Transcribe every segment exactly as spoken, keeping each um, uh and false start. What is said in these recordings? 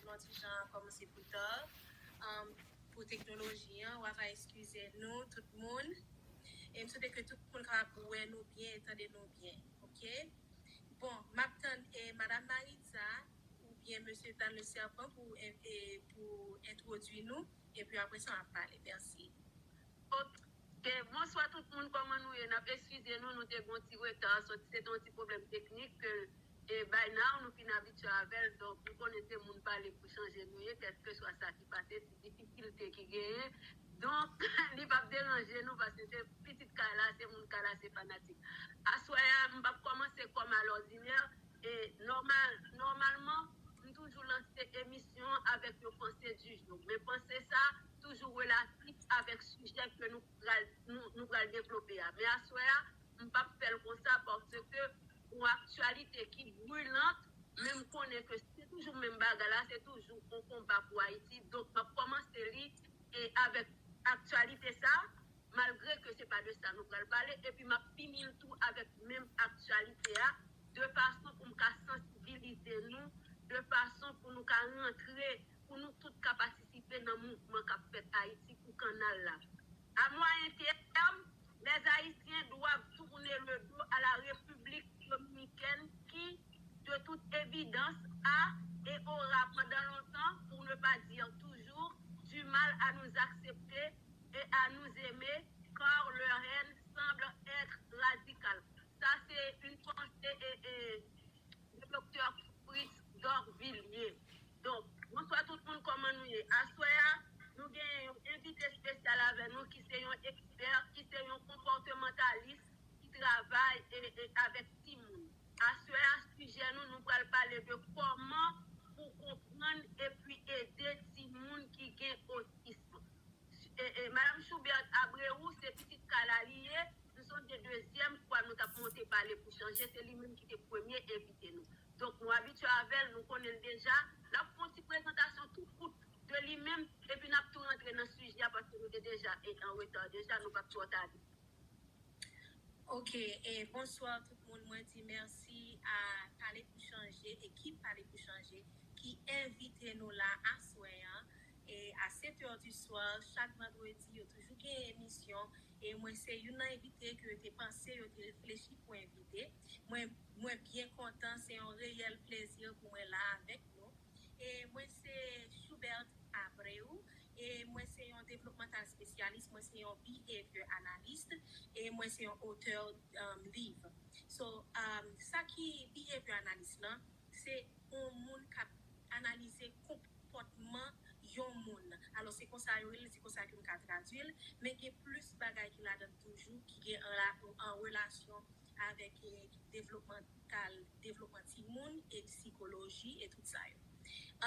yon ti jan kòmanse pou ta, um, pou teknoloji an, w ava eskize nou, tout moun. E m swete ke tout moun kapab wè nou byen e tande nou byen, oke? Bon, m ap tann e Madam Maritza oubyen Mesye Dan le Serpent pou, e, pou entwodui nou, epi apre sa, m ap pale. Mèsi. Ok, bonswa tout moun, kòman nou ye? N ap eskize nou, nou te gen yon ti reta, sòti se te yon ti pwoblèm teknik ke e by now nou fin abitye avè l, donk nou konnen se moun pale pou chanje nou ye, kèlkeswa sa ki pase, ti difikilte ki genyen. Donk, li p ap deranje nou paske se pitit kay la, se moun kay la, se fanatik. Aswè a, m p ap kòmanse kòm alòdinè, e nòmal, nòmalman, m toujou lanse emisyon avèk yon panse di jou. Men panse sa toujou relatif avèk sijè ke nou pral, nou, nou pral devlope a. Men aswè a, m p ap fè l konsa paske yon aktyalite ki brilant, men m konnen ke se toujou menm bagay la, se toujou yon konba pou Ayiti. Donk, m ap kòmanse li e avèk aktyalite sa, malgre ke se pa de sa nou pral pale, epi m ap fini l tou avèk menm aktyalite a, de fason pou m ka sansibilize nou, de fason pou nou ka rantre, pou nou tout ka patisipe nan mouvman k ap fèt Ayiti pou kanal la. À moyen terme, les Haïtiens doivent tourner le dos à la République dominicaine qui, de toute évidence, a et aura pendant longtemps, pour ne pas dire toujours, du mal à nous accepter et à nous aimer, car leur haine semble être radicale. Ça, c'est une pensée et, et, de Doktè Fritz Dorvilliers. Donk, bonswa tout moun, kòman nou ye? Aswè a, nou gen yon envite espesyal avè nou ki se yon ekspè, ki se yon konpòtemantalis ki travay e, e avèk timoun. Aswè a, sijè nou, nou pral pale de kòman pou konprann epi ede timoun ki gen otism. E, e, Madam Choubert Abreu, se pitit kay la li ye. Nou sonje dezyèm fwa nou t ap monte pale pou chanje, se li menm ki te premye envite nou. Donk, nou abitye avè l, nou konnen l deja. L ap fè yon ti prezantasyon tou kout de li menm, epi n ap tou rantre nan sijè a paske nou te deja e, an reta deja, nou p ap twò tade. Ok, e bonswa tout moun. Mwen di mèsi a Pale pou Chanje, ekip Pale pou Chanje, ki envite nou la aswè an. E a sèt è di swa, chak vandredi, yo toujou gen emisyon. E mwen se youn nan envite ke yo te panse, yo te reflechi pou envite. Mwen, mwen byen kontan, se yon reyèl plezi pou mwen la avèk nou. E mwen se Choubert Abreu, e mwen se yon developmental spesyalis, mwen se yon behavior analyst, e mwen se yon otè, um, liv. So, um, sa ki behavior analyst lan, se yon moun k ap analize konpòtman yon moun. Alò, se konsa yo rele, se konsa ke m ka tradui l, men gen plis bagay ki ladan l toujou, ki gen an, la, an relasyon avèk, eh, devlopman, kal, devlopman timoun e sikoloji e tout sa yo.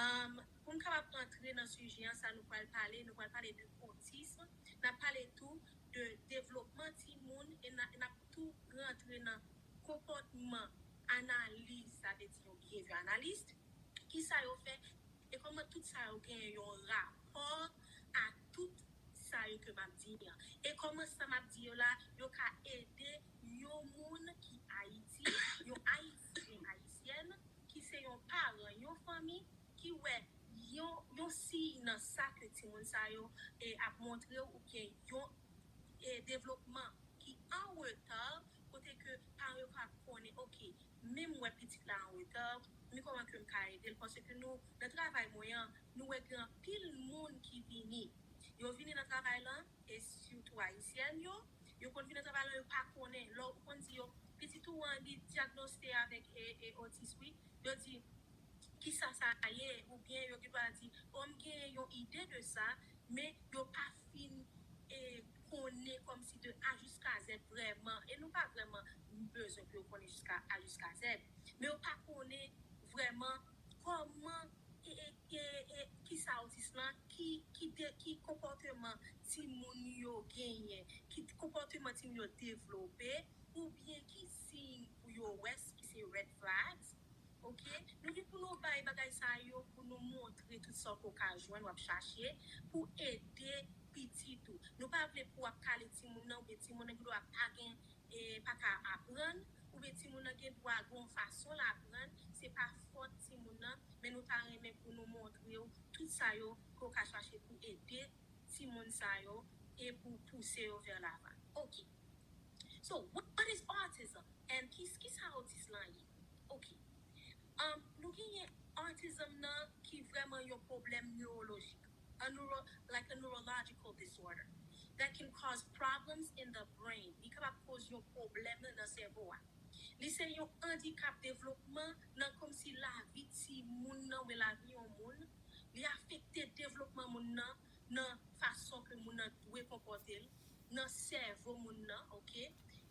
Um, pou n kapab antre nan sijè an, sa nou pral pale, nou pral pale de otism, n ap pale tou de devlopman timoun e n a, n ap tou rantre nan konpòtman analiz, sa vle di yon behavior analyst. Kisa yo fè e kòman tout sa yo gen yon rapò a tout sa yo ke m ap di an. E kòman sa m ap di yo la, yo ka ede yon moun ki Ayiti, yon Ayisyen, Ayisyèn, ki se yon paran, yon fanmi, ki wè yon, yon siy nan sa ke timoun sa yo, e, ap montre w, oubyen yon, e, devlopman ki an reta, kote ke paran yo ka konnen, ok, men m wè pitit la an reta, men kòman ke m ka ede l? Paske nou, nan travay mwen an, nou wè gen anpil moun ki vini. Yo vini nan travay lan, e sitou Ayisyèn yo, yo konn vin nan travay lan, yo pa konnen. Lè ou konn di yo, pitit ou an, li dyagnoste avèk, e, e, otis, wi. Yo di, kisa sa ye? Oubyen yo gen dwa di, o, m gen yon ide de sa, men yo pa fin, e, konnen kòmsi de A jiska Z vrèman. E nou pa vrèman bezwen pou yo konnen jiska A jiska Z. Men yo pa konnen vrèman kòman, e, e, e, e, kisa otis lan, ki, ki, de, ki konpòteman timoun yo genyen, ki konpòteman timoun yo devlope, oubyen ki siy pou yo wè, ki se red flags. Ok? Nou gen pou nou bay bagay sa yo, pou nou montre tout sa w ka jwenn, w ap chache, pou ede pitit ou. Nou pa vle pou w ap kale timoun nan, oubyen timoun nan gen dwa pa gen, e, pa ka aprann, oubyen timoun nan gen dwa gen yon fason l aprann, se pa fòt timoun nan, men nou ta renmen pou nou montre w tout sa yo ke w ka chache pou ede timoun sa yo e pou pouse yo vè lavan. Ok. So, what is autism? And ki, ki sa otis lan ye? Ok. Um, nou genyen autism nan ki vrèman yon pwoblèm newolojik. A neuro, like a neurological disorder that can cause problems in the brain. Li kapab koz yon pwoblèm nan sèvo a. Li se yon andikap devlopman nan kòmsi lavi timoun nan, oubyen lavi yon moun. Li afekte devlopman moun nan nan fason ke moun nan dwe konpòte l, nan sèvo moun nan, ok?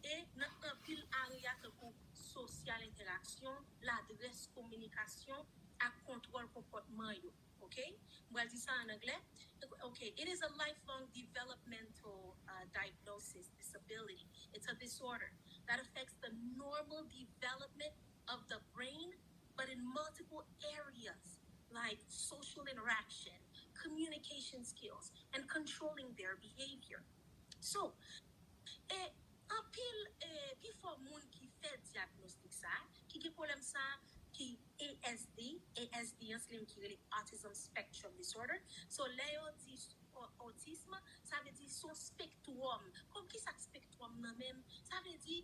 E nan anpil area tankou sosyal, entèraksyon, ladrès, kominikasyon ak kontwòl konpòtman yo. Ok? M pral di sa an anglè. Ok, it is a lifelong developmental uh, diagnosis, disability. It's a disorder that affects the normal development of the brain, but in multiple areas like social interaction, communication skills, and controlling their behavior. So, e anpil e pifò moun ki fè dyagnostik sa, ki gen pwoblèm sa, ki A S D, A S D an se li menm ki rele Autism Spectrum Disorder. So, lè yo di o- otism, sa vle di se yon spektwòm. Kòm ki sa k spektwòm nan menm? Sa vle di,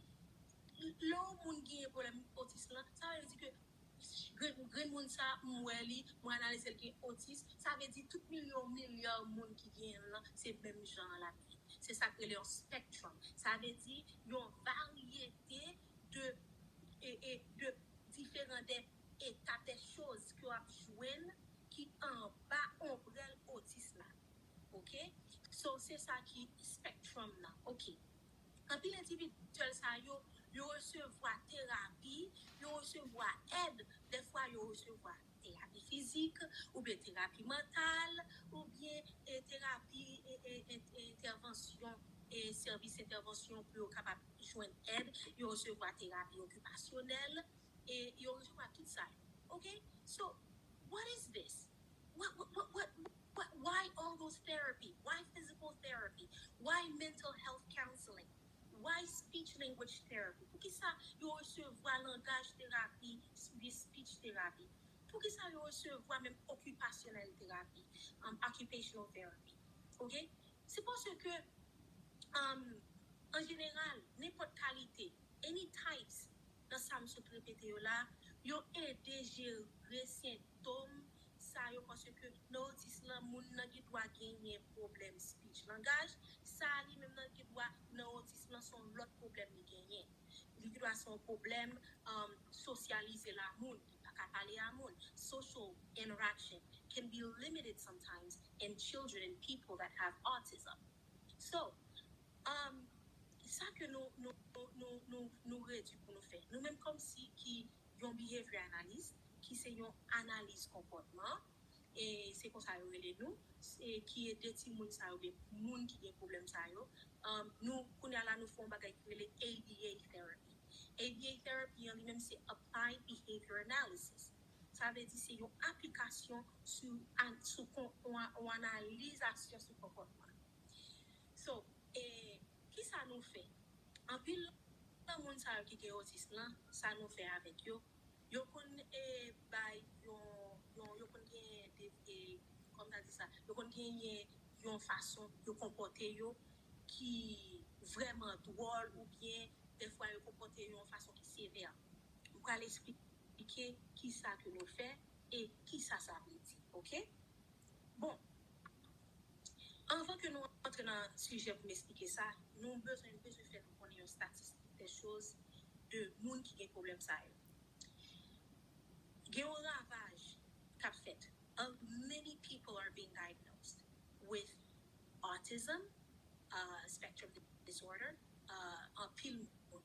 lè yon moun gen pwoblèm otis lan, sa vle di ke grenn grenn moun sa, m wè li, mwen analize l gen otis, sa vle di tout milyon milya moun ki genyen l lan, se menm jan an l ap viv. Se sa k rele yon spectrum. Sa vle di yon varyete de, e, e, de diferan de eta de choz ke w ap jwenn ki anba onbrèl otis la. Ok? So, se sa ki spectrum nan. Ok. Anpil endividyèl sa yo, yo resevwa terapi, yo resevwa èd, dèfwa yo resevwa terapi fizik, oubyen terapi mantal, oubyen e, terapi e, e, e, entèvansyon, e sèvis entèvansyon pou yo kapab jwenn èd, yo resevwa terapi okipasyonèl, e yo resevwa tout sa yo. Ok? So, what is this? What, what, what, what, what, why all those therapy? Why physical therapy? Why mental health counseling? Why speech language therapy? Poukisa yo resevwa langaj terapi, speech therapy? Poukisa yo resevwa menm occupational therapy, um, occupational therapy? Ok? Se paske, um, an jeneral, nenpòt kalite, any types, nan sa m sot repete yo la, yo ede jere sentòm sa yo, paske nan otis lan, moun nan gen dwa genyen pwoblèm speech, langaj, sa li menm nan gen dwa nan otis lan se yon lòt pwoblèm li genyen. Li gen dwa se yon pwoblèm, um, sosyalize la moun, li pa ka pale a moun. Social interaction can be limited sometimes in children and people that have autism. So, um, sa ke nou, nou, nou, nou, nou, nou redi pou nou fè. Nou menm kòmsi ki yon behavior analyst, ki se yon analiz konpòtman, e se konsa yo rele nou, e ki ede timoun sa yo, oubyen moun ki gen pwoblèm sa yo. Um, nou, kounye a la, nou fè yon bagay ki rele A B A therapy. A B A therapy an li menm se applied behavior analysis. Sa vle di se yon aplikasyon sou, an- sou kon- yon, yon analiz aksyon sou konpòtman. So, e, ki sa nou fè? Anpil nan moun sa yo ki gen otis lan, sa nou fè avèk yo, yo konn e, bay yon, yon, yo konn gen de, e, kòm ta di sa, yo konn genyen yon fason yo konpòte yo ki vrèman dwòl oubyen dèfwa yo konpòte yo yon fason ki sevè. M pral esplike ki sa ke nou fè e ki sa sa vle di, ok? Bon, anvan ke nou antre nan sijè pou m esplike sa, nou bezwen, bezwen fè nou konnen yon statistik de choz de moun ki gen pwoblèm sa yo. Gen yon ravaj k ap fèt. Uh, many people are being diagnosed with autism, uh, spectrum disorder, uh, anpil moun.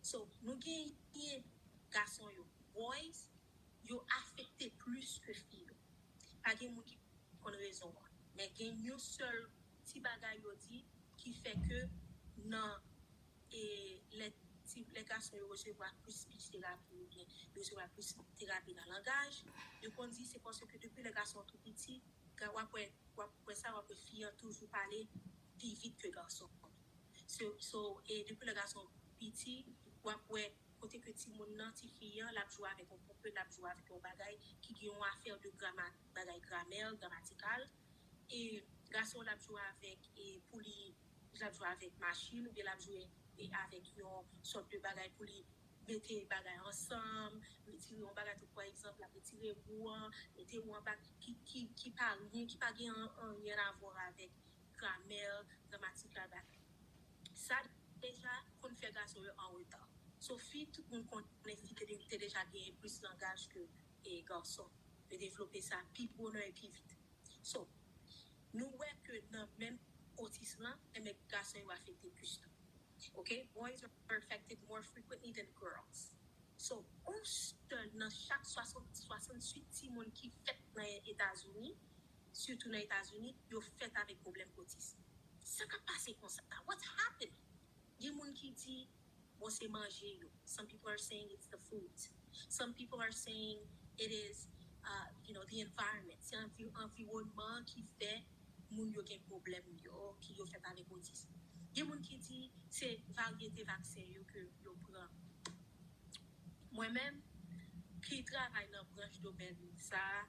So, nou genyen gason yo, boys, yo afekte plis ke fi yo. Pa gen moun ki konn rezon an. Men gen yon sèl ti bagay yo di ki fè ke nan e lè ti lè gason yo resevwa plis speech therapy oubyen yo resevwa plis terapi nan langaj, yo konn di se paske depi lè gason an tou piti, w ap wè, w ap wè sa, w ap wè fi an toujou pale pi vit ke gason an. So, so, e depi lè gason piti, w ap wè kote ke timoun nan, tifi an, l ap jwe avèk yon poupè, l ap jwe avèk yon bagay ki gen yon afè de grama, bagay gramè, gramatikal. E gason l ap jwe avèk, e pou li, l ap jwe avèk machin, oubyen l ap jwe, e avèk yon sòt de bagay pou li mete bagay ansanm, retire yon bagay, tou, pa egzanp, l ap retire wou an, mete wou anba, ki, ki, ki pa ryen, ki pa gen an, anyen avwa avèk gramè, gramatikal bagay. Sa deja konn fè gason yo an reta. So, fi, tout moun konnen fi te, te deja genyen plis langaj ke, e, gason. Yo devlope sa pi bonè e pi vit. So, nou wè ke nan menm otis lan, enben gason yo afekte plis tou. Ok? Boys are affected more frequently than girls. So, on sèl nan chak swasant, swasanntuit timoun ki fèt nan Etazini, sitou nan Etazini, yo fèt avèk pwoblèm otis. Sa k ap pase konsa? What's happening? Gen moun ki di, bon, se manje yo. Some people are saying it's the food. Some people are saying it is, uh, you know, the environment. Se anvi, anviwònman ki fè moun yo gen pwoblèm yo, ki yo fèt avèk otis. Gen moun ki di se varyete vaksen yo ke yo pran. Mwen menm, ki travay nan branch domèn sa a,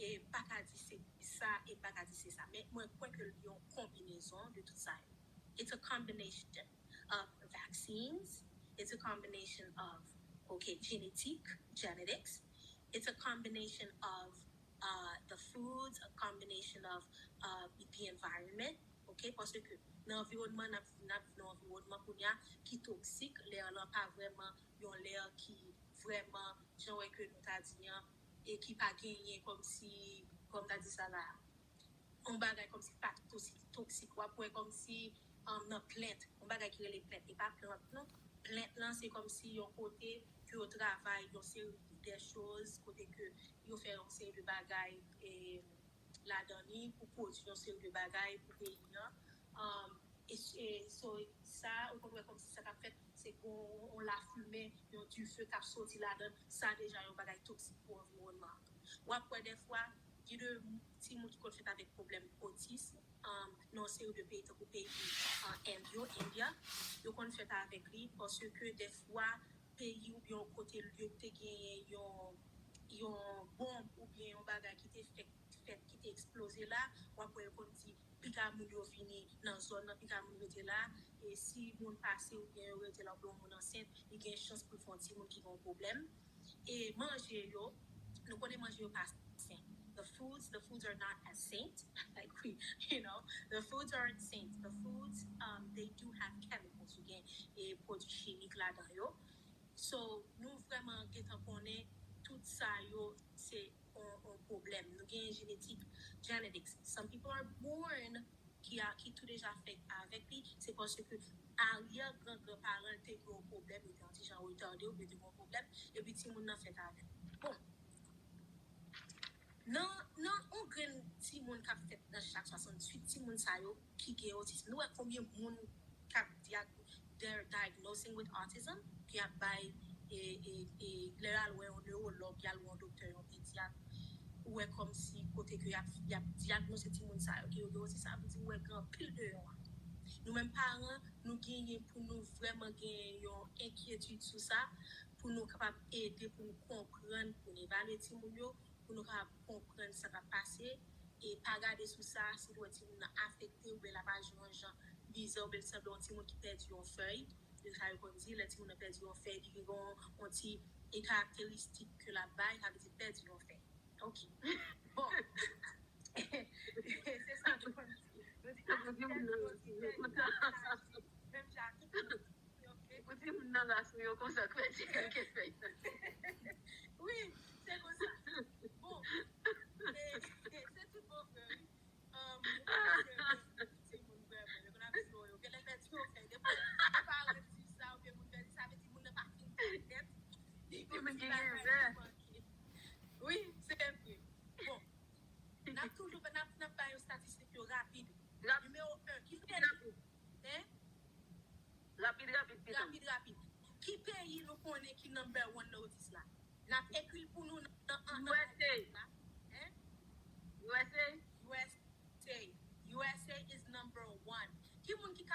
e m pa ka di se sa, e m pa ka di se sa. Men mwen kwè ke l yon konbinezon de tout sa yo. It's a combination of vaccines, it's a combination of, okay, genetic, genetics, it's a combination of, uh, the foods, a combination of, uh, the environment, okay? Paske nan anviwònman, n ap, n ap nan anviwònman kounye a ki toksik, lè lan pa vrèman yon lè ki vrèman, jan wè ke nou ta di an, e ki pa genyen kòmsi, kòm ta di sa la, yon bagay kòmsi pa toksik, toksik. W ap wè kòmsi, um, nan plent, yon bagay ki rele plent, e pa plant non. Plent lan, se kòmsi yon kote ke yo travay yon seri de choz, kote ke yo fè yon seri de bagay, e, ladan li pou pwodui yon seri de bagay pou peyi an. Um, e, e, so, sa, ou konn wè kòmsi sa k ap fèt, se gon, yon lafimen, yon dife k ap soti ladan, sa deja yon bagay toksik pou anviwònman an. W ap wè dèfwa, gen de timoun ki konn fèt avèk pwoblèm otis, um, nan yon seri de peyi, tankou peyi, uh, End yo, India, yo konn fèt avèk li, paske dèfwa, peyi oubyen yon kote yo te genyen yon, yon bonm oubyen yon bagay ki te fèk, fèt, ki te eksploze la, w ap wè yo konn di, pika moun yo vini nan zòn nan, pika moun rete la, e si moun pase oubyen yo rete la, oubyen yon moun ansent, li gen chans pou l fè yon timoun ki gen yon pwoblèm. E manje yo, nou konnen manje yo pa sen. The foods, the foods are not as saint. Like, we, you know, the foods aren't saint. The foods, um, they do have chemicals. Yo gen, e, pwodui chimik ladan yo. So, nou vrèman gentan konnen tout sa yo se yon, yon pwoblèm. Nou gen jenetik, genetics. Some people are born ki a, ki tou deja fèt avèk li, se paske aryè gran gran paran l te gen yon pwoblèm, yo te yon ti jan retade, oubyen te gen yon pwoblèm, epi timoun nan fèt avè l. Bon, nan, nan yon grenn timoun k ap fèt nan chak swasanntuit timoun sa yo ki gen otis, nou wè konbyen moun k ap dia-, they're diagnosing with autism, ki ap bay, e, e, e, lè y al wè yon newològ, y al wè yon doktè, yon pedyat, ou wè kòmsi kote ke y ap, y ap dyagnose timoun sa yo, ke yo gen otis, sa vle di ou wè gen anpil deyò a. Nou menm paran, nou genyen pou nou vrèman gen yon enkyetid sou sa, pou nou kapab ede, pou nou konprann, pou nou evalye timoun yo, pou nou kapab konprann sa k ap pase, e pa gade sou sa, si nou wè timoun nan afekte, oubyen l ap aji yon jan bizè, oubyen l sanble yon timoun ki pèdi yon fèy, e sa yo konn di, lè timoun nan pèdi yon fèy, li gen yon, yon ti, e karakteristik ke l ap bay, sa vle di pèdi yon fèy. Ok. Bon. Se sa nou konn di. Nou di, ah, li pèdi yon ti fèy, li ap aji menm jan ak tout moun. Ok. Pou timoun nan ras nou yo konsa k pèdi kèk fèy. Wi, se konsa. Bon, e, e, se tout bon vre, wi. Um, nou konn di se timoun vrèman, yo konn ap di yo, yo genlè pèdi yon fèy. Depi paran di sa, oubyen moun pèdi, sa vle di moun nan pa fin fèt nèt. Li gen ti bagay ki manke. Wi, se vre. Bon, n ap toujou, n ap, n ap bay yo estatistik yo rapid. Nimewo en, ki peyi? Hein? Rapid, rapid, pitan. Rapid, rapid. Ki peyi nou konnen ki number one nan otis la? N ap ekri l pou nou nan, nan, nan, nan la. Hein? U S A? U S A. U S A is number one. Ki moun ki